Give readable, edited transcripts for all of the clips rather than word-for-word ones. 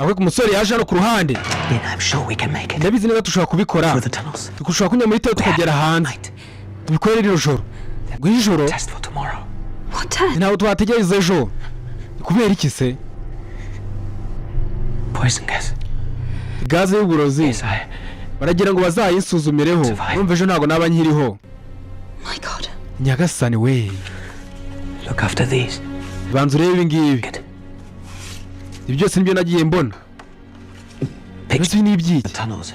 Ahubwo umusore yaje hano ku ruhande. Lena, I'm sure we can make it. Ndabizi neza dushobora kubikora. Through the tunnels. Dushobora kunyura muri tunnel tukagera hanze. Tubikore rino joro, ngo ijoro. Test for tomorrow. What test? Ntabwo twategereza ejo. Kubera iki se? Poison gas. Gaze y'uburozi. Yes, I. Baragira ngo bazayinsuzumireho. Urumva ejo ntabwo naba nkiriho. My God. Nyagasani we. Look after these. Banza urebe ibi ngibi. Ibi byose nibyo nagiye mbona. Mbese ibi ni ibyiki? Tunnels.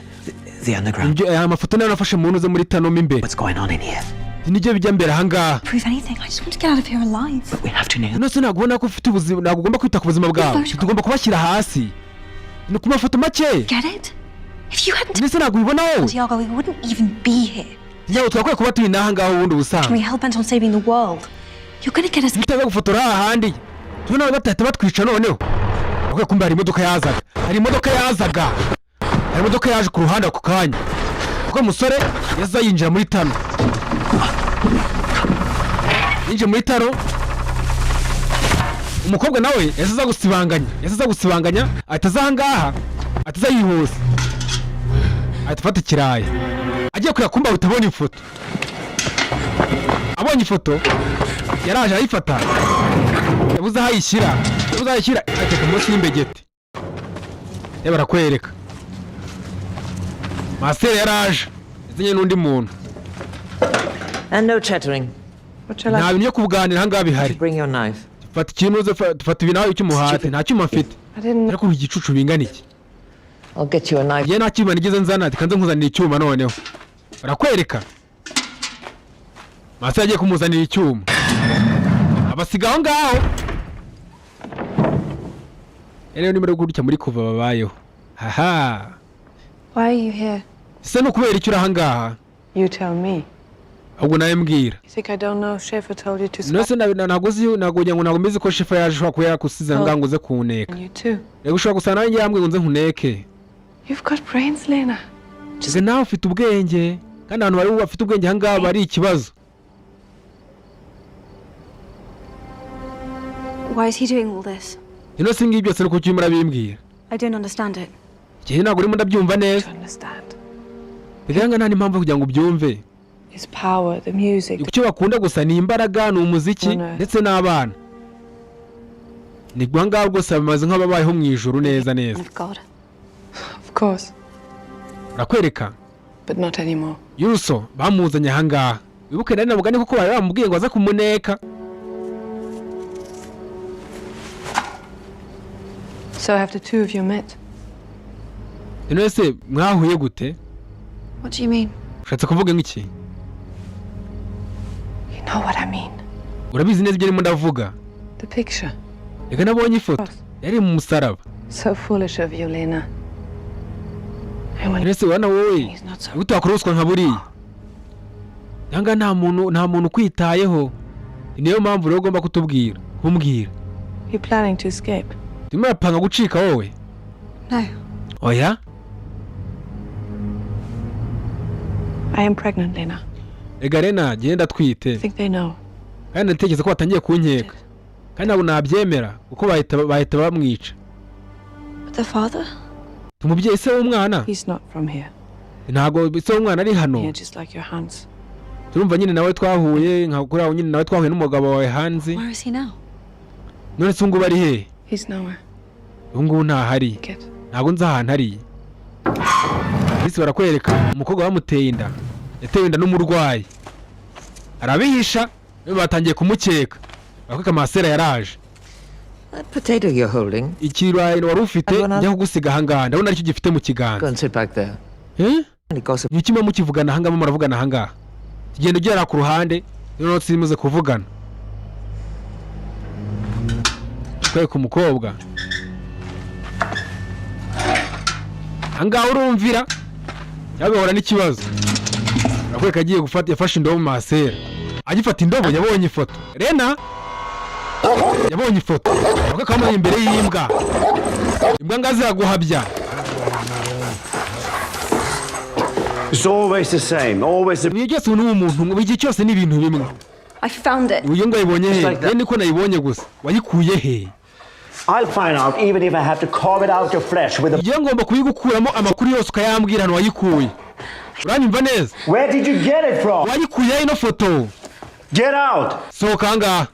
The underground. Ibyo, aya mafoto nayo nafashe mu ntuze muri tunnel mo imbere. What's going on in here? Ibi nibyo bijya mbere ahangaha. Prove anything. I just want to get out of here alive. We have to know. None se ntabwo ubona ko ufite ubuzima? Ntabwo ugomba kwita ku buzima bwawe? Tugomba kubashyira hasi, ni ku mafoto make. Get it? If you hadn't Ndetse ntabwo ubibona wowe? Santiago, we wouldn't even be here. Ntabwo twakwiye kuba turi n'aha ngaha ubundi ubusanzwe. We're hell bent on saving the world. You're gonna get us. Bitaza gufotora hahandi tubona batahita batwica. Noneho bakwiye kumva hari imodoka yazaga, hari imodoka yazaga, hari imodoka yaje ku ruhande ako kanya, kuko umusore yaza yinjira muri tunnel, yinjiye muri tunnel. Umukobwa nawe yahise aza gusibanganya, yahise aza gusibanganya, ahita aza ahangaha, ahita aza yihuse, ahita afata ikirayi, agiye kureba kumba ahita abona ifoto. Abonye ifoto yaraje arayifata, yabuze aho ayishyira, yabuze aho ayishyira, ateka munsi y'imbegeti. Reba, barakwereka maseri yaraje yazanye n'undi muntu. And no chattering. What shall I Nta bintu byo kuganira ahangaha bihari. Bring your knife. Fata ikintu uze, fata ibintu nawe cy'umuhate. Nta cyuma mfite. I didn't. Ariko igicucu bingana iki? I'll get you a knife. Njye nta cyuma nigeze nzana, ati kanze nkuzanira icyuma. Noneho barakwereka maseri agiye kumuzanira icyuma, abasiga aho ngaho. Rero nimero gutya muri kuva babayeho haha. Why are you here? Ese ni ukubera icyo uri ahangaha? You tell me. Ahubwo nawe mbwira. You think I don't know Schaefer told you to spy Nose ntabwo uzi, ntabwo ngira ngo ntabwo mbizi ko Schaefer yaje, ushobora kuba yarakusize ahangaha ngo uze kuneka. on you too. Rero ushobora gusa nawe ngiye yambwiye ngo nze nkuneke. You've got brains, Lena. Ese nawe ufite ubwenge, kandi abantu bari bafite ubwenge ahangaha bari ikibazo. Why is he doing all this? Ino si ngibi byose ni kuki urimo urabimbwira? I don't understand it. Igihe ntabwo urimo ndabyumva neza. Understand. Bigaragara nta n'impamvu yo kugira ngo ubyumve. His power, the music. Icyo bakunda gusa ni imbaraga, ni umuziki ndetse n'abana. Ni aha ngaha rwose bamaze nk'ababayeho mu ijuru neza neza. Of God. Of course, Barakwereka. but not anymore. Yuruso bamuzanye aha ngaha. Wibuke nari namugani kuko bari bamubwiye ngo aze kumuneka. So have the two of you met? None se mwahuye gute? What do you mean? Ushatse kuvuga nk'iki? You know what I mean. Urabizi neza ibyo ndimo ndavuga. The picture. Reka, nabonye ifoto yari mu musaraba. So foolish of you, Lena. I want None se urabona wowe gute wakora ubuswa nka buriya? Cyangwa nta muntu ukwitayeho? Niyo mpamvu rero ugomba kutubwira, kumbwira. You planning to escape? Urimo urapanga gucika wowe? No. Oya. I am pregnant, Lena. Rega Lena, genda atwite. I think they know. Kandi ndatekereza ko batangiye kunkeka, kandi ntabwo nabyemera kuko bahita bamwica. But the father? Umubyeyi se w'umwana? He's not from here. Ntabwo se w'umwana ari hano. Here, just like your Hans. Turumva nyine nawe twahuye nka kuri aho nyine nawe twahuye n'umugabo wawe hanze. Where is he now? None se ubu ngubu ari hehe? He's nowhere. Ubu ngubu ntahari, ntabwo nzi ahantu ari. Bisi barakwereka umukobwa bamuteye inda, yatewe inda n'umurwayi arabihisha, none batangiye kumukeka. Barakwereka masera yaraje. That potato you're holding. Ikirayi wari ufite njya kugusiga ahangaha, ndabona aricyo gifite mu kiganza. Go and sit back there. Eh? And gossip. Ni kimwe mukivugana ahangaha, muravugana ahangaha, tugenda ugera ku ruhande, noneho tuzimuze kuvugana. Kwereka umukobwa ahangaha, urumvira cyangwa ugahura n'ikibazo. Arakwereka agiye gufata, yafashe indobo. Masera agifata indobo yabonye ifoto. Lena yabonye ifoto. Arakwereka bamuri imbere y'imbwa, imbwa ngazi iraguhabya. It's always the same, always the Ibihe byose ubu ni umuntu umwe, buri gihe cyose ni ibintu bimwe. I found it. Uyu ngo ayibonye he? Just like that. Niko nayibonye gusa, wayikuye he? I'll find out even if I have to carve it out your flesh with a. Ngiye ngomba kubigukuramo amakuru yose, ukayambwira ahantu wayikuye. Uranyumva neza? Where did you get it from? Wayikuye ino foto? Get out! Sohoka ahangaha.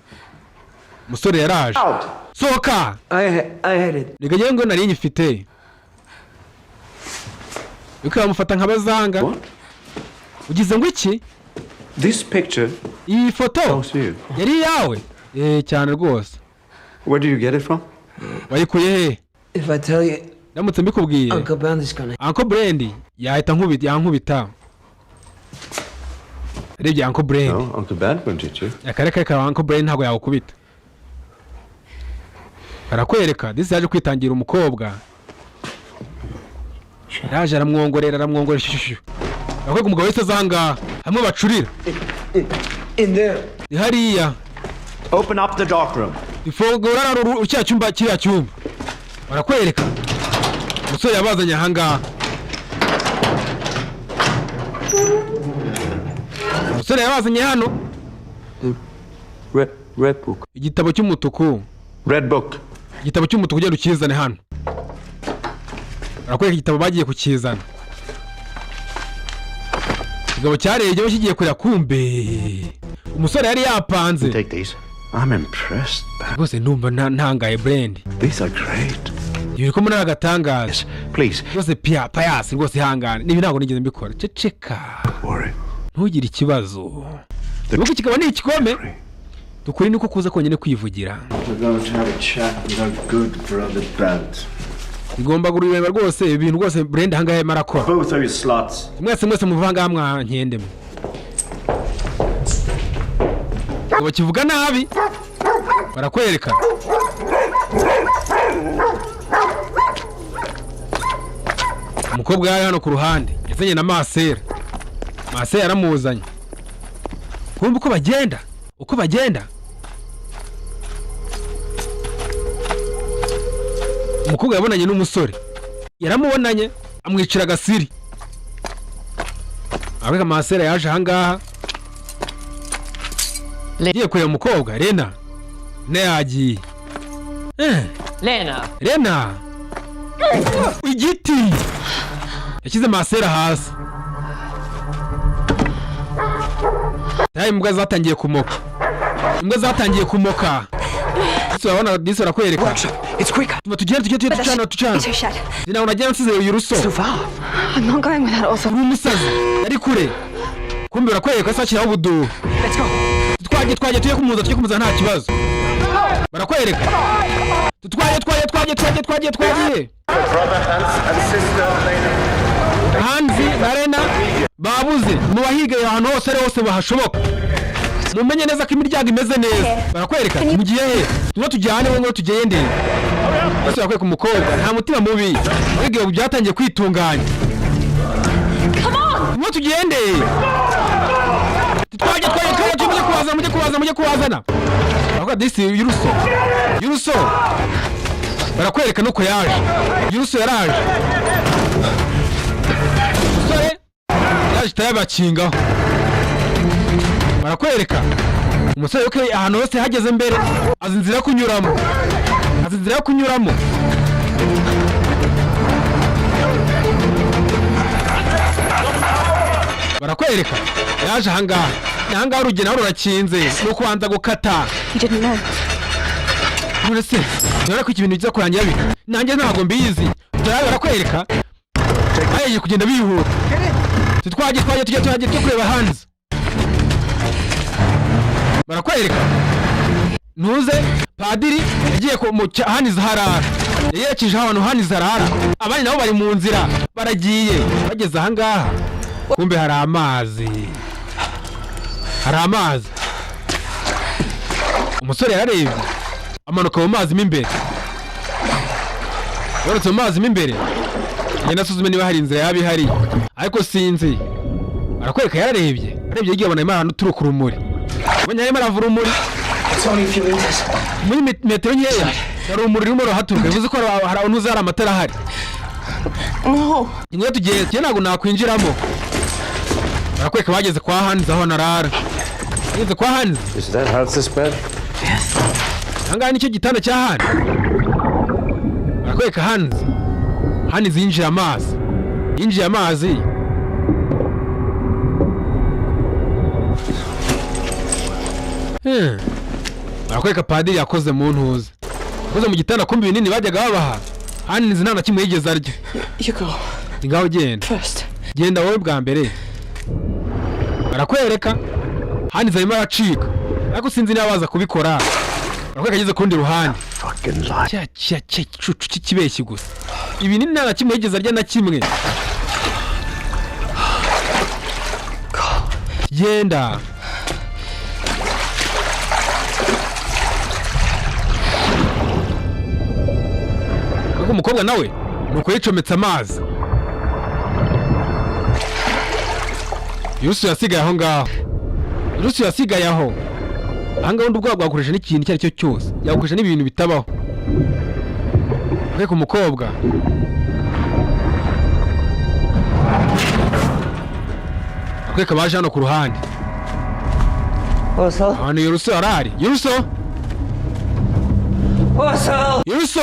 Umusore yaraje. Out! Sohoka. I had it. Reka ngewe ngo nari nyifite, ariko bamufata nka bazanga. What? Ugize ngo iki? This picture Iyi foto belongs to you. yari iyawe? Eh, cyane rwose. Where did you get it from? Wayikuye he? If I tell you, Ndamutse mbikubwiye, Uncle Bernd is gonna. Uncle Brand yahita nkubita, yankubita. Arebye Uncle Brand. No, Uncle Bernd won't hit you. Akarere ka Uncle Brand ntabwo yawukubita. Barakwereka disi yaje kwitangira umukobwa, yaje aramwongorera, aramwongorera shushu. Barakwereka umugabo wese aza ahangaha hamwe bacurira. In there. Ni hariya. Open up the dark room. Ifungura kiriya cyumba, kiriya cyumba. Barakwereka umusore yabazanye ahangaha. Umusore yabazanye hano. Red, red book. Igitabo cy'umutuku. Red book. Igitabo cy'umutuku, ugenda ukizane hano. Barakwereka igitabo bagiye kukizana. Ikigabo cyarebye kigiye kureba, kumbe umusore yari yapanze. Take these. I'm impressed. Rwose ndumva ntangaye, Brand. These are great. Ibi ko muri agatangaza. Yes, please. Rwose pia payasi, rwose ihangane, nibi ntabwo nigeze mbikora. Ceceka. Worry. Ntugire ikibazo. Nuko kikaba ni ikigome dukuri niko kuza konyine kwivugira. We're going to have a chat with our good brother Bernd. Bigomba kureba rwose ibintu rwose Brand ahangaha arimo arakora. Both of you sluts. Mwese, mwese muva ahangaha mwankende mwe. Ngo bakivuga nabi. Barakwereka umukobwa yari hano ku ruhande, yazanye na masera. Masera yaramuzanye. Kumva uko bagenda, uko bagenda. Umukobwa yabonanye n'umusore, yaramubonanye amwicira agasiri. Ariko masera yaje ahangaha agiye kureba umukobwa Lena. Lena yagiye. Lena! Lena, igiti yashyize masera hasi. Tayi, imbwa zatangiye kumoka, imbwa zatangiye kumoka. Disi urabona, disi barakwereka. Workshop. It's quicker. Tuma tugende, tugende, tugende, tucana, tucana. Too shed. Ntabwo nagira nsize uyu ruso. Too far. I'm not going without also. Uri umusazi, ari kure. Kumbe barakwereka se bashyiraho ubuduha. Let's go. Twagiye, twagiye, tujye kumuza, tujye kumuza, nta kibazo. Barakwereka twagiye, twagiye, twagiye, twagiye, twagiye, twagiye. Hanzi na Lena babuze mu bahigaye ahantu hose ari hose bahashoboka. Mumenye neza ko imiryango imeze neza. Barakwereka mugiye he? Tuba tujyane ngo tugende. Bose barakwereka umukobwa nta mutima mubi. Ariko byatangiye kwitunganya. Tuba tugende. Twagiye, twagiye, twagiye, mujye kubazana, mujye kubazana, mujye kubazana. Barakwereka disi y'uruso, y'uruso. Barakwereka nuko yaje y'uruso, yaraje umusore yaje itayabakingaho. Barakwereka umusore yuko ahantu hose hageze mbere, azi inzira yo kunyuramo, azi inzira yo kunyuramo. Barakwereka yaje ahangaha. Ahangaha urugi nawe rurakinze, ni ukubanza gukata. You didn't know. None se urabona ko iki bintu bijya kurangira bite? Nanjye ntabwo mbizi. Dore barakwereka bagiye kugenda bihuta. Twagiye, twagiye, tujya, twagiye, tujya kureba hanze. Barakwereka ntuze padiri yagiye ku mu haniza harara, yerekeje ahantu haniza harara. Abandi nabo bari mu nzira baragiye. Bageze ahangaha kumbe hari amazi, hari amazi. Umusore yararebye, amanuka mu mazi mo imbere. Yamanutse mu mazi mo imbere, agenda asuzume niba hari inzira yaba ihari, ariko sinzi. Arakwereka yararebye, arebye yagiye abona arimo ahantu uturuka urumuri. Ubonye arimo arava urumuri. It's only a few meters. Muri metero nkeya hari urumuri rurimo rurahaturuka, bivuze ko hari ahantu hari amatara ahari. No. Nimwe tugiye tugiye, ntabwo nakwinjiramo. Barakwereka bageze kwa Hanzi aho narara. Bageze kwa Hanzi. Is that Hans's bed? Ahangaha nicyo gitanda cya Hanzi. Barakwereka hanze. Hanze yinjiye amazi, yinjiye amazi. Barakwereka padiri yakoze mu ntuza, yakoze mu gitanda. Kumva ibinini bajyaga babaha Hanze, nta na kimwe yigeze arya. You go Ni ngaho genda. first. Genda wowe bwa mbere. Barakwereka Hanze arimo aracika, ariko sinzi niba baza kubikora. Barakwereka ageze ku rundi ruhande. Fucking lie. Cya cya cya gicucu cy'ikibeshyi gusa, ibinini nta na kimwe yigeze arya, na kimwe. Genda. Ariko umukobwa nawe ni uko yicometse amazi. Yusu yasigaye aho ngaho, Yusu yasigaye aho. Aha ngaho undi ubwoba bwakoresha n'ikintu icyo ari cyo cyose, yakoresha n'ibintu bitabaho. Ariko umukobwa akwereka baje hano ku ruhande. Ursel? Ahantu Yuruso yarari. Yuruso! Ursel! Yuruso!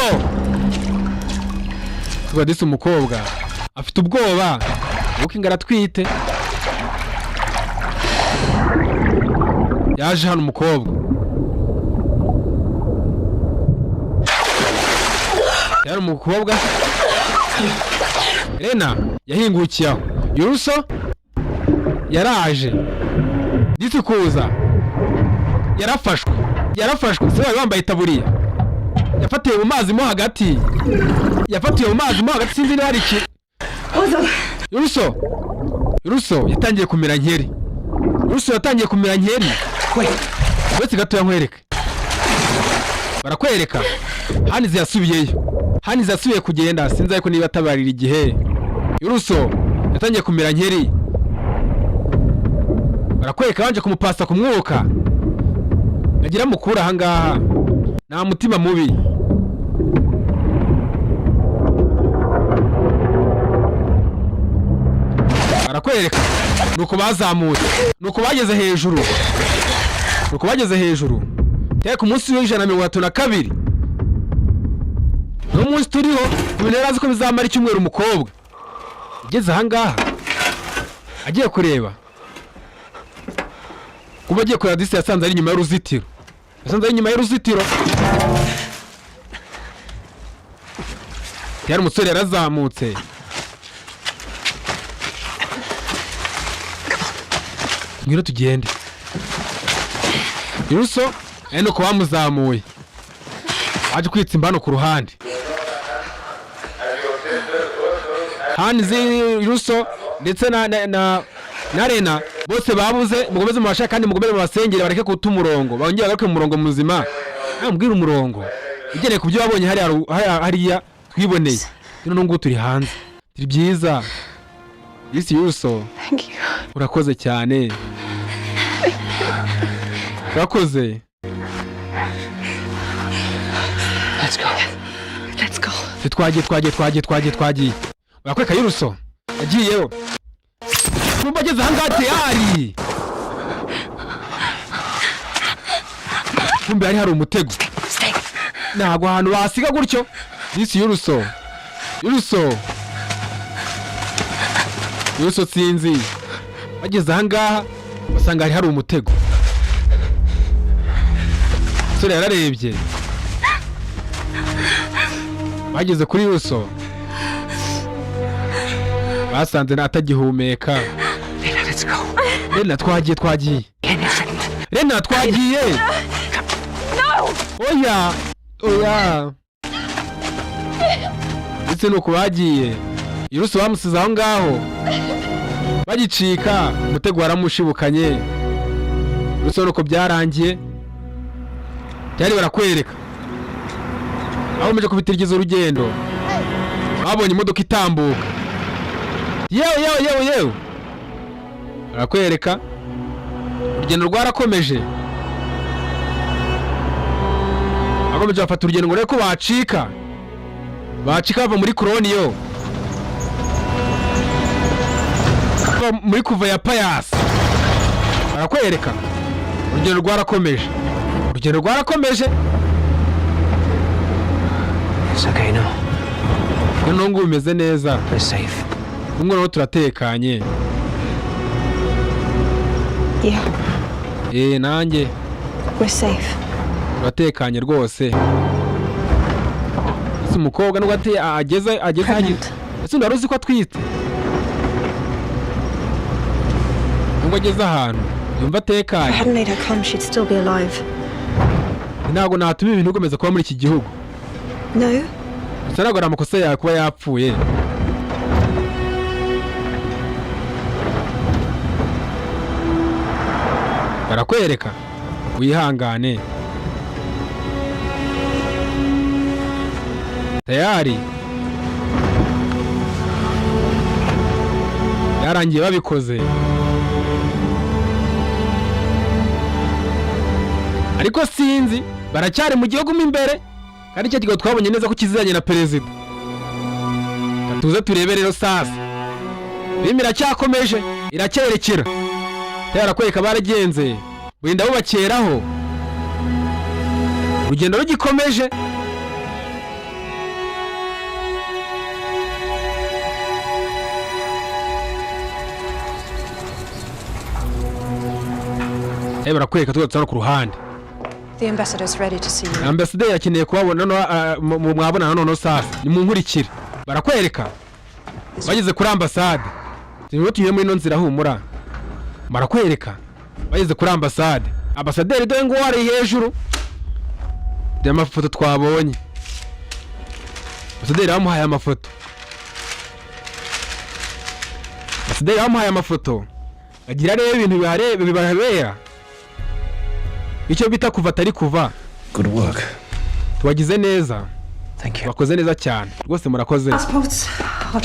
Tuba disi umukobwa afite ubwoba kuko ingara atwite. Yaje hano umukobwa yari umukobwa. Lena yahingukiye aho Yuruso yaraje disi kuza. Yarafashwe, yarafashwe. Se bari bambaye itaburiya. Yafatiwe mu mazi mo hagati, yafatiwe mu mazi mo hagati. Sinzi niba hari iki. Yuruso, Yuruso yatangiye kumera nkeri, Yuruso yatangiye kumera nkeri. Uretse gatoya nkwereke. Barakwereka Hanizi yasubiyeyo, Hanizi yasubiye kugenda. Sinzi ariko niba atabarira igihe. Yuruso yatangiye kumera nkeri. Barakwereka banje kumupasa ku mwuka agira mukura ahangaha. Nta mutima mubi. Barakwereka nuko bazamutse, nuko bageze hejuru, nuko bageze hejuru. Teka ku munsi wa 132, ni umunsi turiho. Ku bintu yari azi ko bizamara icyumweru. Umukobwa ugeze ahangaha agiye kureba, kuba agiye kureba disi, yasanze ari inyuma y'uruzitiro, yasanze ari inyuma y'uruzitiro. Yari umusore, yarazamutse. Ngwino tugende. Yuruso ari nuko bamuzamuye, waje kwitsimba hano ku ruhande. Hanze Yuruso ndetse na Lena bose babuze. Mukomeze mubasha kandi mukomeze mubasengere, bareke kuta umurongo, bongere bagaruke mu murongo muzima. Namubwira umurongo ugendeye ku byo wabonye hariya hariya hariya twiboneye. Rero n'ubu turi hanze, turi byiza. Isi Yuruso. Thank you. Urakoze cyane, urakoze. Let's go. Let's go. Twagiye, twagiye, twagiye, twagiye, twagiye. Barakwereka Yuruso yagiyeyo. Numva ageze ahangaha teyari, kumbe hari umutego. Ntabwo ahantu wasiga gutyo. Disi Yuruso, Yuruso, Yuruso sinzi. Bageze ahangaha basanga hari umutego. Umusore yararebye. Bageze kuri Yuruso basanze atagihumeka. Lena, let's go. Lena, twagiye, twagiye. Any second. Lena, twagiye. Oya, oya. Ndetse nuko bagiye, Yuruso bamusize aho ngaho. Bagicika umutego waramushibukanye. Yuruso nuko byarangiye byari. Barakwereka aho bakomeje kubitirigiza urugendo, babonye imodoka itambuka. Yewe, yewe, yewe, yewe! Barakwereka urugendo rwarakomeje. Bakomeje bafata urugendo ngo urebe ko bacika, bacika bava muri koroniyo, bava muri kuva ya Payasi. Barakwereka urugendo rwarakomeje, urugendo rwarakomeje. It's okay now. Noneho ngubu bimeze neza. We're safe. Ubu noneho turatekanye. Yeah, Nanjye we're safe. turatekanye rwose. Ese umukobwa nubwo ati ageze Pregnant. Ese undi wari uzi ko atwite? Nubwo ageze ahantu yumva If I atekanye. hadn't made her come, she'd still be alive. Ntabwo natuma ibintu bikomeza kuba muri iki gihugu. No? Gusa ntabwo ari amakosa yawe kuba yapfuye. Barakwereka, wihangane. Tayari byarangiye babikoze, ariko sinzi, baracyari mu gihugu mo imbere, kandi icyo kigo twabonye neza ko kiziranye na perezida. Reka tuze turebe rero. Sasa filime iracyakomeje, iracyerekera tayari. Kwereka baragenze, burinda bubakeraho, urugendo rugikomeje. Barakwereka tugatse hano ku ruhande. The ambassador's ready to see you. Ambasaderi akeneye kubabona noneho, mwabonana noneho. Sasa ni mu nkurikire. Barakwereka bageze kuri ambasade. Turimo tunyure muri ino nzira, humura. Barakwereka bageze kuri ambasade. Ambasaderi dore nguwo ari hejuru. Dore amafoto twabonye. Ambasaderi bamuhaye amafoto. Ambasaderi bamuhaye amafoto, agira rero ibintu bibahabera, icyo bita kuva atari kuva. Good work. Tubagize neza. Thank you. Bakoze neza cyane rwose, murakoze. Passports.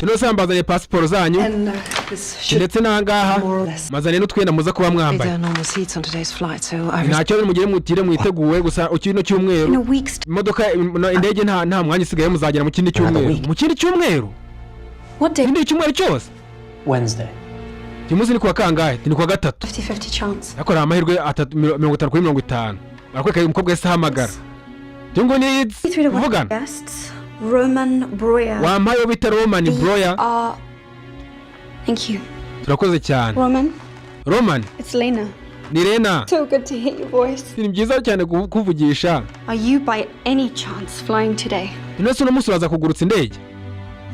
Rwose mbazaniye pasiporo zanyu. And this should Ndetse n'ahangaha more or less. mazaniye n'utwenda muza kuba Be mwambaye. there are normal seats on today's flight, so I Ntacyo, mugire mutire mwiteguwe gusa kino In a cyumweru. week's Imodoka no, indege nta mwanya isigaye, muzagera mu kindi cyumweru. Week. Mu kindi cyumweru? What day? Ikindi cyumweru cyose. Wednesday. Uyu munsi ni kuwa kangahe? Ni kuwa gatatu. 50-50 chance. Ariko hari amahirwe atatu, 50/50. Barakwereka umukobwa wese ahamagara. Tungo ni Three to one kuvugana. guests. Roman Breuer. Wampaye uwo bita Roman Broya. R. Thank you. Turakoze cyane. Roman, Roman. It's Lena. Ni Lena. So good to hear your voice. Ni byiza cyane kuvugisha. Are you by any chance flying today? None se uno munsi uraza kugurutsa indege?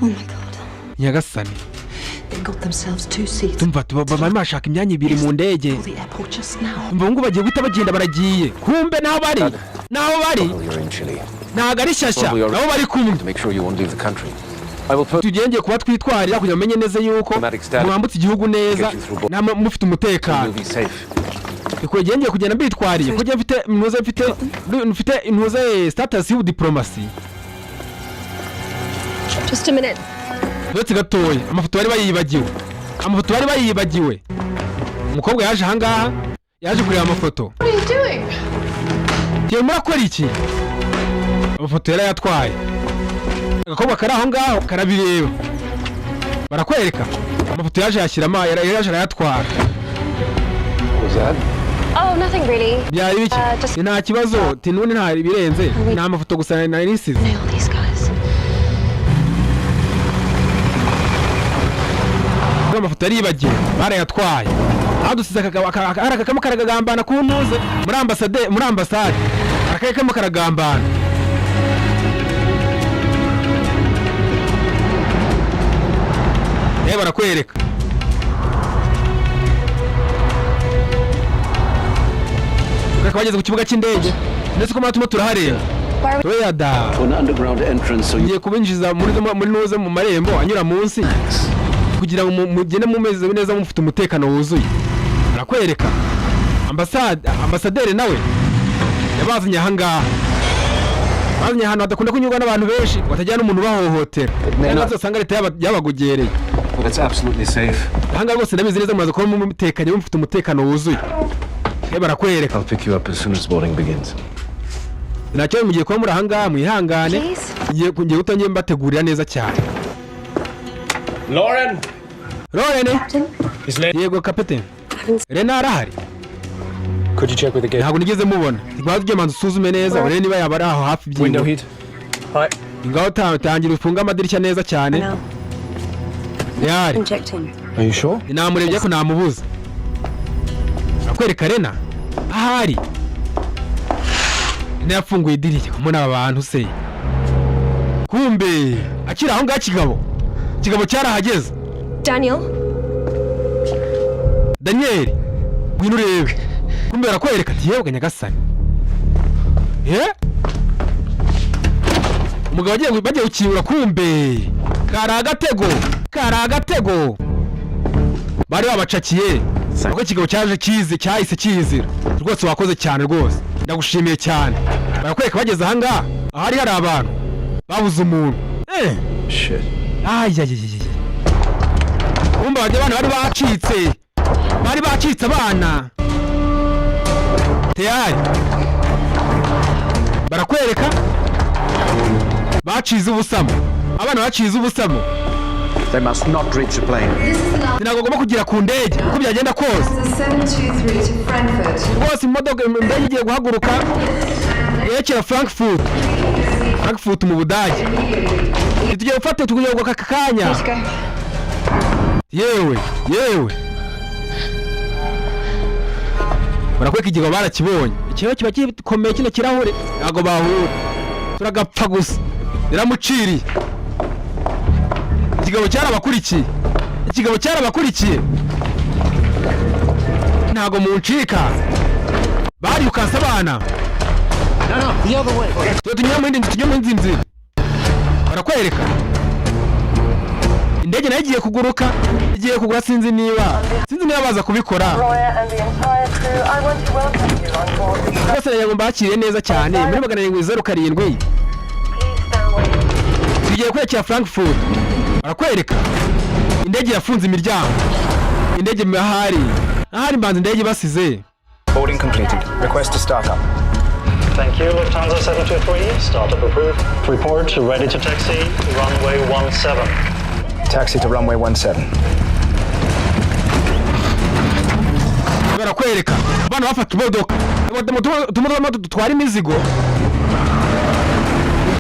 Oh my god. Nyagasani. They got themselves two seats Tumva barimo bashaka imyanya ibiri mu ndege. for the airport just now. Umva, ngo bagiye guhita bagenda, baragiye. Kumbe naho bari, naho bari. You're in Chile. Ntabwo ari shyashya, nabo bari kumwe. To make sure you won't leave the country. I will put Tugiye kuba twitwarira kugira ngo mumenye neza yuko mwambutse igihugu neza namwe mufite umutekano. You'll be safe. Ngiye kugenda mbitwariye kuko mfite ntuze, mfite ntuze status y'ubudiplomasi. Just a minute. Uretse gatoya, amafoto bari bayibagiwe, amafoto bari bayibagiwe. Umukobwa yaje ahangaha, yaje kureba amafoto. What are you doing? Ngiye murakora iki? Amafoto yarayatwaye. Agakobwa kari aho ngaho karabireba. Barakwereka amafoto yaje yashyiramo, yaje arayatwara. What was that? Oh, nothing really. Byari biki? Nta kibazo tinuni, nta ibirenze, ni amafoto gusa nari nisize. Nail these guys. Amafoto yaribagiwe, barayatwaye. Adusize aka kamwe karagambana ku ntuze muri ambasade, muri ambasade akari kamwe karagambana. Barakwereka Bakwereka bageze ku kibuga cy'indege, ndetse ko turimo turahareba toyada. To an underground entrance so you Ngiye kubinjiza muri nuze mu marembo anyura munsi kugira ngo mugende mumeze neza, mufite umutekano wuzuye. Barakwereka ambasaderi nawe yabazanye ahangaha, bazanye ahantu hadakunda kunyurwa n'abantu benshi, ngo hatagira n'umuntu ubahohotera, cyangwa se usanga leta yabagogereye. But it's absolutely safe. Ahangaha rwose ndabizi neza mumaze kuba mutekanye, mufite umutekano wuzuye. Barakwereka. I'll pick you up as soon as boarding begins. Ntacyo, mugiye kuba muri ahangaha, mwihangane. Please? Ngiye guhita mbategurira neza cyane. Lauren! Lauren. Is Lena? Yego kapiteni, Lena arahari? Could you check with the gate? Ntabwo nigeze mubona. Rwaba tugiye manza usuzume neza urebe niba yaba ari aho hafi Window byibura. heat. Hi. Ngaho tangira ufunge amadirishya neza cyane. Now, Yari. and checked in. Are you sure? Namurebye ko namubuza. Akwereka Lena ahari. Lena yafunguye idirishya mbona aba bantu se. Kumbe akiri aho ngaho, ikigabo cyarahageze. Daniel? Daniel, ngwino urebe. Kumbe barakwereka ati: "Yewe nyagasani!" Eh, umugabo agiye, bagiye gukingura, kumbe kari agatego, kari agatego bari babacakiye. Kuko ikigabo cyaje kizi, cyahise kiyizira rwose. Wakoze cyane rwose, ndagushimiye cyane. Barakwereka bageze ahangaha ahari hari abantu babuze umuntu, eh. Shit. Ayayayayay, kumbe abajya abana bari bacitse, bari bacitse abana. Teyari barakwereka bacize ubusamo, abana bacize ubusamo. They must not reach the plane. Ntabwo bagomba kugera ku ndege uko byagenda kose. 723 to Frankfurt. Rwose imodoka, indege igiye guhaguruka yerekera Frankfurt, Frankfurt mu Budage. Tugiye gufata, tugiye aka kanya. Let's go. Yewe yewe, barakwereka igigabo barakibonye. Ikirahure kiba gikomeye, kino kirahure ntabwo bahura, turagapfa gusa. Yaramuciriye. Ikigabo cyarabakurikiye, ikigabo cyarabakurikiye, ntabwo muncika. Barirukanse abana. No, no, the other way. Tuba tunyura mu yindi nzu, tujye mu yindi nzira. Barakwereka indege nayo igiye kuguruka, igiye kugura. Sinzi niba baza kubikora. And the entire crew, I want to welcome you on board the Rwose nagira ngo mbakire neza cyane muri 707. Please bear with Tugiye kwerekera Frankfurt. Barakwereka indege yafunze imiryango, indege ahari ahari mbanza indege basize. Boarding completed. Request to start up. Thank you, Lufthansa 723. Startup approved. Report ready to taxi, runway 17. Taxi to runway 17. Barakwereka abana bafata imodoka, utumodoka dutwara imizigo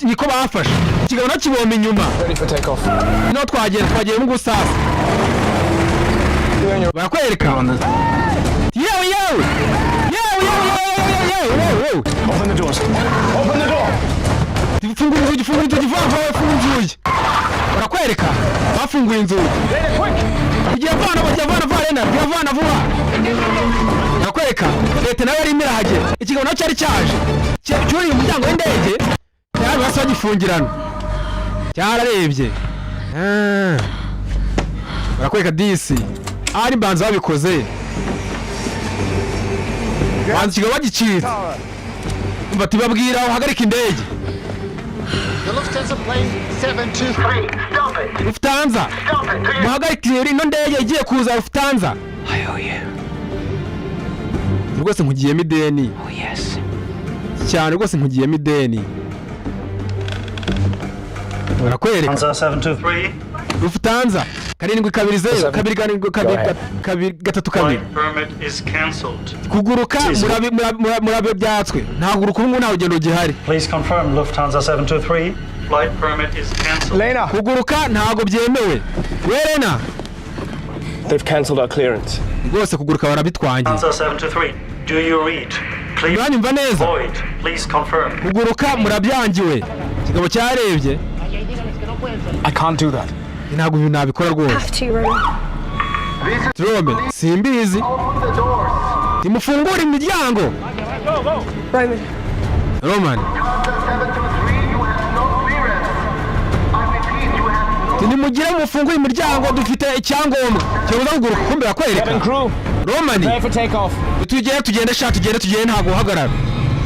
niko bafashe. Ikigabo nakibomba inyuma. Ready for takeoff. No, twagenda, twagiye mu gusasa. Barakwereka, yewe yewe yewe yewe yewe yewe yewe. Open the doors. Open the door. Fungura inzugi, fungura inzugi vuba vuba, funga inzugi. Barakwereka bafunguye inzugi. Tugiye vana, bagiye vana vuba. Rena, tugiye vana vuba. Barakwereka leta nayo yarimo irahagera. Ikigabo nacyo cyari cyaje cyuriye umuryango w'indege, cyari basi bagifungirana, cyararebye. Ah. Barakwereka disi ahari mbanza babikoze, banza ikigabo bagicitse. Umva, tubabwira uhagarike indege. The Lufthansa plane 723. Lufthansa, muhagarike ino ndege igiye kuza, Lufthansa. I owe you. Rwose nkugiyemo ideni. Oh, yes. Cyane rwose nkugiyemo ideni. Barakwereka. Lufthansa 723. Lufthansa 720 272 232. Flight permit is cancelled. Kuguruka murabe byatswe, nta kuguruka ubu ngubu, nta rugendo gihari. Please confirm Lufthansa 723. Flight permit is cancelled. Lena! Kuguruka ntabwo byemewe we Lena. They've cancelled our clearance. Rwose kuguruka barabitwangiye. Lufthansa 723. Do you read? Please Muranyumva neza? void. Please confirm. Kuguruka murabyangiwe. Ikigabo cyarebye. I can't do that. Ntabwo ibintu nabikora rwose. Have to, Roman. Rome, simbizi, nimufungure imiryango. Roman. Roman, nimugire mufungure imiryango, dufite icyangombwa kibuza kuguruka. Kumbe bakwereka. Crew, Romani. prepare for takeoff. Tugende, tugende sha, tugende, tugende, ntabwo uhagarara.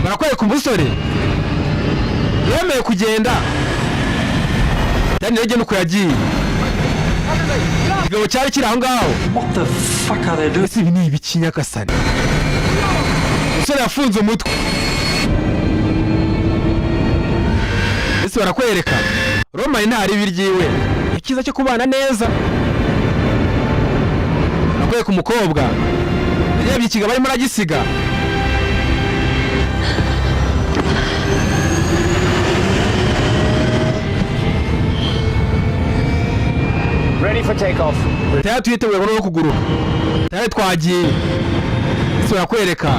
Barakwereka umusore yemeye kugenda. Daniel nuko yagiye. Ikigabo cyari kiri aho ngaho. What the fuck are they doing? Ese ibi ni ibiki nyagasani? Umusore yafunze umutwe. Ese barakwereka Romani ntari ibiryiwe, icyiza cyo kubana neza. Barakwereka umukobwa yarebye ikigabo arimo aragisiga. Ready for takeoff. Tayari tuyiteguye no kuguruka, tayari twagiye. Ese barakwereka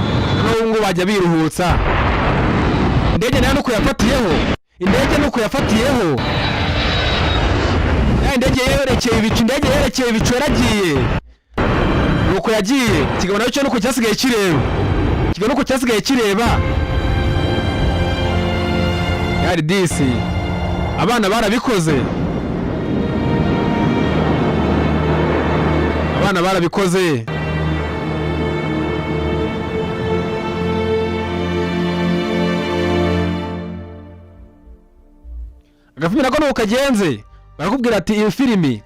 n'ubu ngubu bajya biruhutsa. Indege nayo nuko yafatiyeho, indege nuko yafatiyeho ya indege yerekeye ibicu, indege yerekeye ibicu yaragiye, nuko yagiye. Ikigabo nacyo nuko cyasigaye kireba, ikigabo nuko cyasigaye kireba. Yari disi abana barabikoze, abana barabikoze. Agafilimi nako nuko kagenze. Barakubwira ati iyo filimi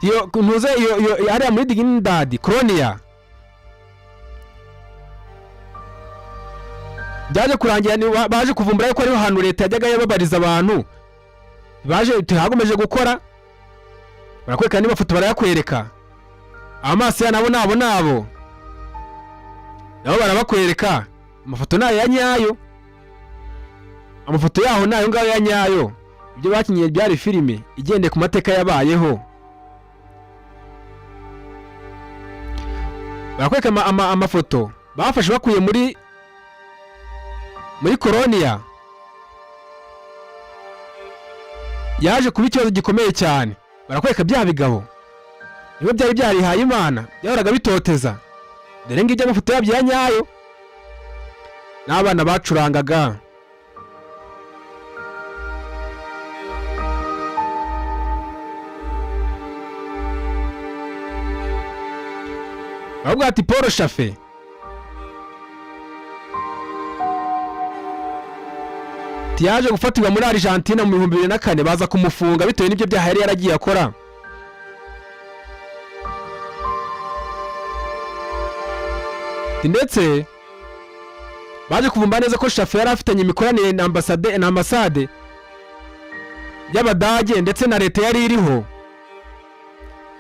iyo ntuze iyo hariya muri Dignidad Colonia byaje kurangira baje kuvumbura yuko ariho hantu leta yajyaga yababariza abantu baje hagomeje gukora. Barakwereka n'amafoto, barayakwereka, amaso ya nabo nabo barabakwereka. Amafoto ni aya nyayo, amafoto yaho ni ayo ngayo ya nyayo. Ibyo bakinyiye byari filime igendeye ku mateka yabayeho. Barakwereka amafoto bafashe bakuye muri Colonia. Yaje kuba ikibazo gikomeye cyane. Barakwereka bya bigabo nibo byari byarihaye Imana, byahoraga bitoteza. Dore ngibyo amafoto yabyo ya nyayo n'abana bacurangaga. Baravuga ati Paul Schafer yaje gufatirwa muri Argentina mu 2004, baza kumufunga bitewe n'ibyo byaha yari yaragiye akora. Ndetse baje kuvumba neza ko Schafer yari afitanye imikoranire na ambasade y'Abadage ndetse na leta yari iriho.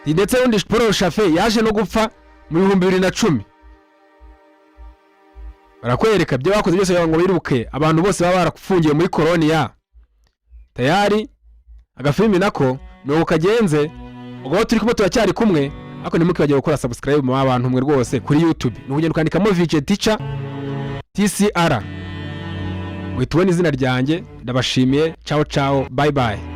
Ndetse undi Paul Schafer yaje no gupfa mu 2010. Barakwereka ibyo bakoze byose kugira ngo biruke abantu bose baba barafungiwe muri Colonia. Tayari agafilimi nako nuko kagenze. Ubwo turi kumwe, turacyari kumwe, ariko ntimukibagire gukora subscribe mu abantu mwe rwose kuri YouTube. Ni ukugenda ukandikamo VJ Teacher TCR, uhita ubona izina ryanjye. Ndabashimiye, ciao ciao, bye bye.